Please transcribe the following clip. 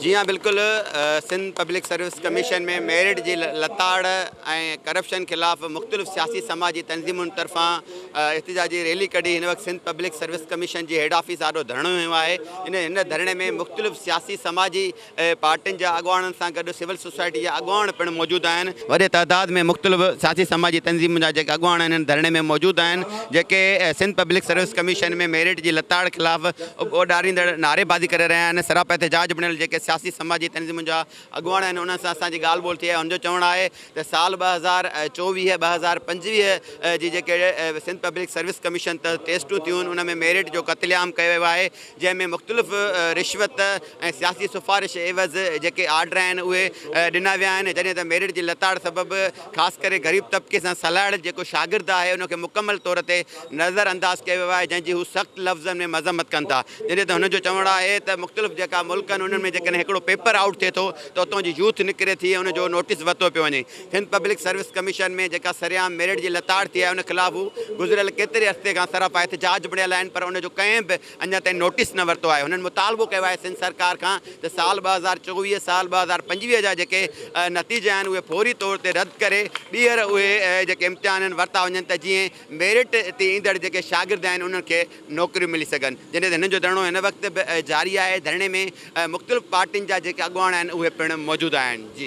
جي ها بلڪل Sindh public service commission ۾ merit جي لتاڙ ۽ ڪرپشن خلاف مختلف سياسي سماجي تنظيمن طرفان احتجاجي ريلي ڪڍي هن وقت سنڌ پبلڪ سروس ڪميشن جي هيڊ آفيس آڏو ڌرڻو هنيو آهي ان هن ڌرڻي ۾ مختلف سياسي سماجي پارٽين جا اڳواڻن سان گڏ سول سوسائٽي جا اڳواڻ پڻ موجود آهن. وڏي تعداد ۾ مختلف سياسي سماجي تنظيمن جا جيڪي اڳواڻ آهن ان ڌرڻي ۾ موجود آهن جيڪي Sindh public service commission ۾ merit جي لتاڙ خلاف اڏاريندڙ نعريبازي ڪري رهيا آهن. سراپا احتجاج بڻيل جيڪي سياسي سماجي تنظيمن جا اڳواڻ آهن انهن سان اسان جي ڳالهه ٻولهه ٿي آهي هن جو چوڻ آهي ته سال 2024 2025 جي جيڪي سنڌ پبلڪ سروس ڪميشن تحت ٽيسٽون ٿيون ان ۾ ميرٽ جو قتل عام ڪيو ويو آهي جنهن ۾ مختلف رشوت ۽ سياسي سفارش عيوض جيڪي آرڊر آهن اهي ڏنا ويا آهن جڏهن ته ميرٽ جي لتاڙ سبب خاص ڪري غريب طبقي سان سلهاڙيل جيڪو شاگرد آهي ان کي مڪمل طور تي نظر انداز ڪيو ويو آهي جنهن جي هو سخت لفظن ۾ مذمت ڪن ٿا جڏهن ته هن جو چوڻ آهي ته مختلف جيڪا ملڪ آهن انهن ۾ جيڪڏهن هڪڙو پيپر آئوٽ ٿئي ٿو ته اتان جي يوٿ نڪري ٿي ان جو نوٽيس ورتو پيو وڃي سنڌ پبلڪ سروس ڪميشن ۾ جيڪا سرعام ميرٽ جي لتاڙ ٿي آهي ان خلاف هو گذريل ڪيتري عرصي کان سراپا احتجاج بڻيل آهن پر ان جو ڪنهن به اڃا تائين نوٽيس نه ورتو آهي هنن مطالبو ڪيو آهي سنڌ سرڪار کان ته سال 2024 سال 2025 جا جيڪي نتيجا آهن اهي فوري طور تي رد ڪري ٻيهر اهي جيڪي امتحان آهن ورتا وڃن ته جيئن ميرٽ تي ايندڙ جيڪي شاگرد آهن انهن کي نوڪريون ملي سگهن جڏهن ته هنن جو ڌرڻو هن وقت به جاري آهي ڌرڻي ۾ مختلف پارٽين جا جيڪي اڳواڻ آهن اهي پڻ موجود آهن جي.